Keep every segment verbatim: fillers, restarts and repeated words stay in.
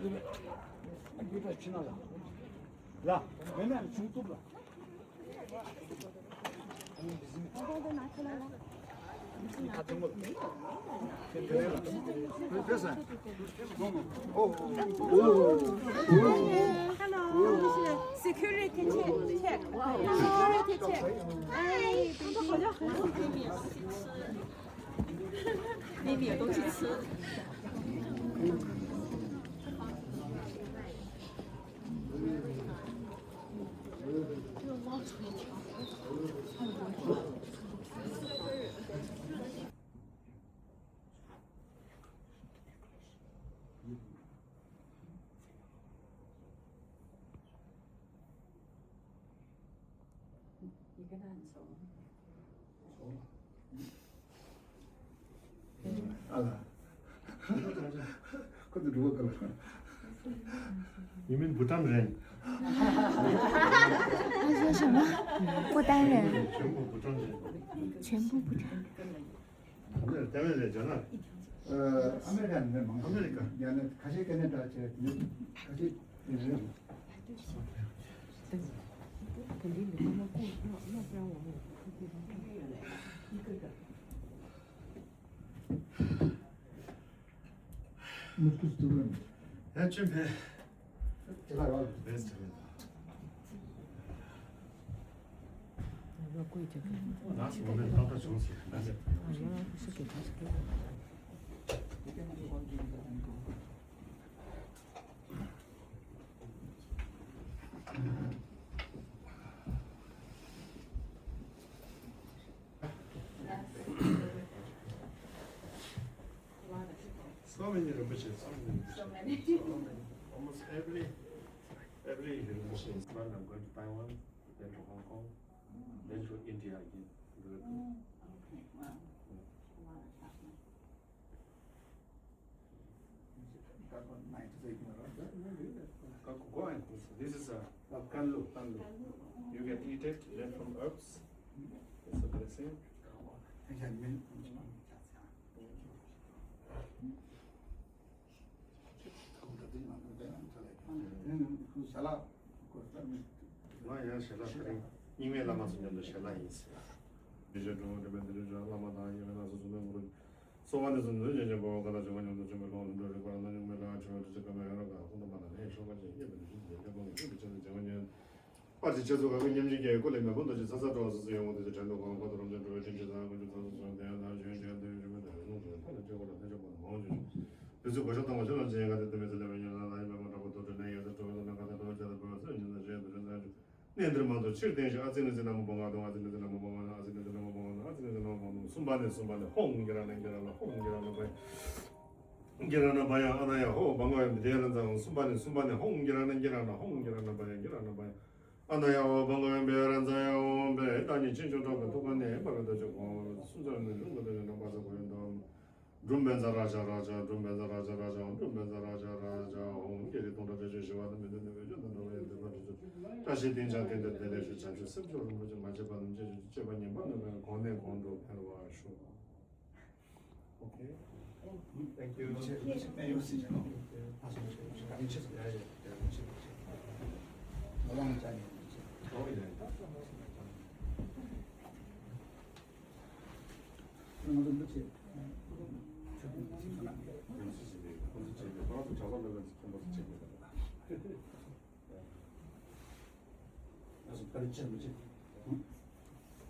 ཡོད་པ་ཕྱི་ནང་ལ། ལ། མེད་ན་བྱུང་ཐུབ་ལ། Hello, security check, check. Hi, baby. 秘密有东西吃。ཨ་ལ། ཁོ་ཚོ་འགྲོ་བ་ག་ལ། ཡིན་མིན་བུ་ཀྲམ་རེད། ཨ་ཞེ་ཞེ་མ། བུ་ཏན་རེད། ཆེན་པོ་བུ་ཀྲམ་རེད། ཆེན་པོ་བུ་ཀྲམ། ཨ་མེ་རི་ཀ་ནས་མང་པོ། ཨ་མེ་རི་ཀ། ཡང་ན་ཁ་ཤས་ཀ་ནེ་ཌ་བྱས། ཁ་ཤས་དེ་རེད། So many Rinpoche, so many Rinpoche. So many. So many. Almost every, every Rinpoche is one. I'm going to Taiwan, then to Hong Kong, then to India again. Mm, okay, wow. A lot of traveling. This is a Kanlu. You can eat it, made from herbs. It's a blessing. ང་ཡང་ཞལ་ལག་དེ་རིང་རྙིང་མའི་བླ་མ་ཚོ་མཉམ་དུ་ཞལ་ལག་ཡིན་ཟེར། འདི་ཕྱིར་འགྲོ་བ་འདྲ་མེད་འདི་རིང་བྱ་བླ་མ་དང་ཡེ་ཤེས་ནགས་ཚོ་གསུམ་ལྡན་གུ་རུ། སོགས་པ་ནི་གསུམ་དུ་ཡོན་ཏན་ཅན་པོ་ག་ལ་བྱུང་བ་མཉམ་དུ་བྱོན་པའི་ལོ་རིམ་གྲོ་རིག་པ་རྣམ་གཉུག་མའི་ལ་ཆུ་བ་དྲི་ཆུ་ཀ་མའི་ཧ་ར་ག་ཧུ་ཏ་མ་ན་ནས་ཤོ་ག་ཅན་ཡོད་པའི་ནུས་ཤུགས་ཀྱི་ལས་ཀ་མང་གི་ཡོད་པའི་ཆ་ནས་བྱ་བ་ཉན། པར་གྱི་ཆེ་ཚུལ་ག་གི་ཉམས་ཞིབ་ཀྱི་སྐུ་ལས་མེ་ཕུང་རྡོ་རྗེ་ཚ་ཚ་འགྲོ་བ་སོ་སོ་ཡོང་བ་དེ་ཚོ་དྲན་དུ་གང་བ་དུ་རམ་ཅན་འགྲོ་བའི་དྲིན་ཅན་ཚང་ཀུན་སྤྱོད་ཚང་སོ་སོ་དེ་ཡང་ན་གཞོན་དེ་ཡང་དེ་ཡང་ཇི་མ་དེ་ཡང་སོང་ཞིང་ཐོག་ནས་ཆོས་སྐོར་ལ་ཐེ་ཆོག་པ་ནི་མང་ཆོག་ཆོག་དུས་ཚོད་གོ་ཤོག་དང་གོ་ཤོག་ལ་ཇེ་ཡང་ག་དེ་དེ་མི་ཚེ་ལས་བའི་ཉམས་ལ་ལ་ཡི་མེ་མ་དྲག་པོ་དུ་དྲི་ནས་ཡོད་ཚད་འགྲོ་བའི་ལ་ན་ག་དེ་འགྲོ་བའི་ཆ་དང་བོད་སོ་ཡིན་ན་རེད་འདུ་རེད་ན་ཡོད། གནས་འདིར་མང་དུ་ཕྱིར་བསྟན་ཞིང་། ཨ་ཙི་ནི་ཙི་ན་མོ་བང་ང་དང་། ཨ་ཙི་ནི་ཙི་ན་མོ་བང་ང་དང་། ཨ་ཙི་ནི་ཙི་ན་མོ་བང་ང་དང་། ཨ་ཙི་ནི་ཙི་ན་མོ་བང་ང་དང་། གསུམ་པ་ནས་གསུམ་པ་ནས་ཧོང་གི་ར་ན་གི་ར་ན་ཧོང་གི་ར་ན་བ་ཡང་། གི་ར་ན་བ་ཡང་ཨ་ན་ཡ་ཧོ་བང་ག་ཡོན་པི་དེ་ར་ན་ཛ་ཧོང་། གསུམ་པ་ནས་གསུམ་པ་ནས་ཧོང་གི་ར་ན་གི་ར་ན་ཧོང་གི་ར་ན་བ་ཡང་གི་ར་ན་བ་ཡང་ཨ་ན་ཡ་ཧོ་བང་ག་ཡོན་པི་ར་ན་ཛ་ཡ་ཧོང་པེ། བདག་ཉིད་ཆེ་ཆུང་གྲགས་པའི་ཐུགས་ཀ་ནས། འཕགས་པའི་རྡོ་རྗེ་གོང་འོག་གསུམ་ཆར་ནི་འབྱུང་གི་རྡོ་རྗེ་ནམ་མཁའ་ས་གོ་ཡོན་ཏོ། འབྲུམ་བཛྲ་རཀྵ་རཀྵ། འབྲུམ་བཛྲ་རཀྵ་རཀྵ། འབྲུམ་བཛྲ་རཀྵ་རཀྵ་ཧཱུྃ། བསྐྱེད་རིགས་སྟོང་ཕྲག་བརྒྱད་ཅུ་བཞི་པ་དང་། མི་མཐུན་ནུས་པའི་སྐྱོན་དང་འགྲོ་བ་ཡི་འདོད་པ་སྒྲིབ་སྦྱོང་བཀྲ་ཤིས་བདེ་འཆར་གཏན་བདེ་ལེགས་ཤོག་བྱང་ཆུབ་སེམས་མཆོག་རིན་པོ་ཆེ་མ་སྐྱེས་པ་རྣམས་སྐྱེ་གྱུར་ཅིག་སྐྱེས་པ་ཉིད་པ་ནུས་པའི་གོང་ནས་གོང་དུ་འཕེལ་བར་ཤོག Okay. Thank you.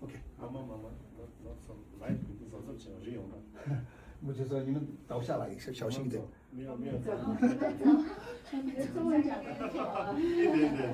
Okay. ཨ་མ་མ་མ་ལོ་ལོ་སོ་ལའི་ཕི་ཏི་བཟང་བཟང་བྱས་པ་རེད་ཡོང་ན། མུ་ཆེ་སོ་ཡིན་ན་ཏའོ་ཤ་ལ་ཡིག་ཤ་ཞའོ་ཤིང་དེ། མི་ཡོང་མི་ཡོང་། ཨེ་དེ་དེ།